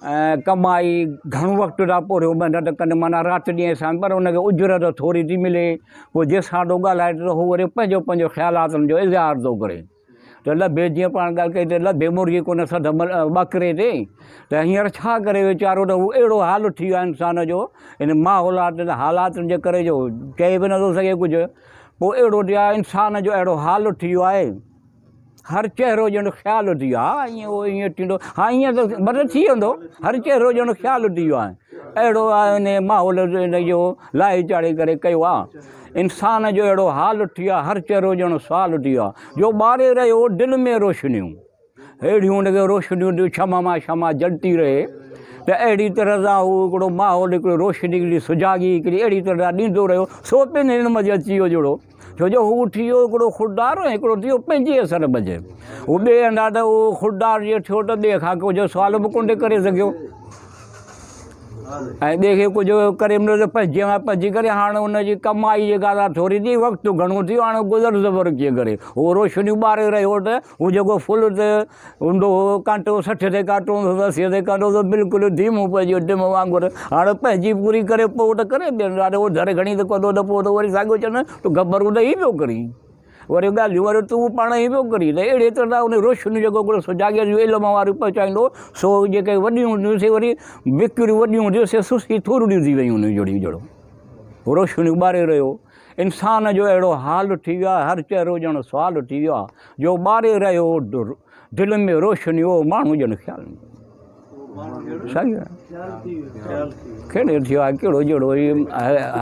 ۽ ڪمائي گهڻو وقت ٿا پورهيو محنت ڪن معنيٰ رات ڏينهن سان پر ان کي اجرت ٿوري ٿي ملي پوء جنهن سان ٿو ڳالهائي ته هو وري پنهنجو پنهنجو خيالاتن جو اظهار ٿو ڪري ته لڀي جيئن پاڻ ڳالهه ڪئي ته لڀي مرغي ڪونه سڌ ٻڪري تي ته هينئر ڇا ڪري ويچارو ته هو اهڙو حال ٿي ويو آهي انسان جو ان ماحولات حالاتن جي ڪري جو چئي به نٿو سگهي ڪجهه پوء اهڙو ٿي آهي انسان جو اهڙو حال ٿي ويو آهي هر چهرو ڄڻ خيال ٿي ويو آهي. ها ائين اهو ائين ٿيندو ها ائين ته مطلب ٿي ويندو هر چهرو ڄڻ خيال ٿي ويو آهي اهڙو آهي ان ماحول ان جو لاهي چاڙهي ڪري ڪيو آهي انسان جو اهڙو حال ٿي ويو آهي هر چهرو ڄڻ سوال ٿي ويو آهي جو ٻاري رهيو دل ۾ روشنيون اهڙيون ان کي روشنيون ڏيون شمع مان شمع جلتي رهي ته اهڙي طرح سان هو هڪڙو ماحول هڪڙو روشني هڪڙي سجاڳي هڪڙي اهڙي طرح سان ڏيندو رهيو سو پڻ هن منجهه اچي ويو جهڙو ڇو جو هو ٿي ويو هڪڙو خوددار ۽ هڪڙو ٿي ويو پنهنجي اثر منجهه. هو ٻئي هنڌان ته اهو خوددار جيئن ٿيو ته ٻئي کان ڪجهه سوال به ڪونه ٿي ڪري سگهيو ۽ ٻئي کي ڪجهه ڪري به نه پنهنجي مان پنهنجي ڪري هاڻ ان جي ڪمائي جيڪا سا ٿوري ٿي وقت گهڻو ٿي ويو هاڻ گذر سفر ڪيئن ڪري هو روشنيون ٻاري رهيو ته هو جيڪو ڦل تي هوندو هو ڪانٽو 60 تي ڪانٽو هوندو هو 80 تي ڪانٽو هوندو هو بلڪل ڌيمو پئجي ويو ڊم وانگر هاڻ پنهنجي پوري ڪري پوء ته ڪري ٻين لاء ته اوڌر کڻي ته ڪندو ته پوء ته وري ساڳيو چوندو تون گبرون ته هي پيو ڪرين وري ڳالهيون وري تون پاڻ هي پيو ڪرين ته اهڙي طرح ان روشني جيڪو هڪڙو سجاڳيء جو علم واريون پهچائيندو هو سو جيڪي وڏيون هونديون سي وري وڪڙيون وڏيون هونديون سي سسي ٿورڙيون ٿي ويون هونديون جهڙيون جهڙو روشنيون ٻاري رهيو انسان جو اهڙو حال ٿي ويو آهي، هر چهرو ڄڻ سوال ٿي ويو آهي، جو ٻاري رهيو دل ۾ روشني اهو ماڻهو ڄڻ خيال ۾ ڪهڙو ٿيو آهي ڪهڙو جهڙو هي.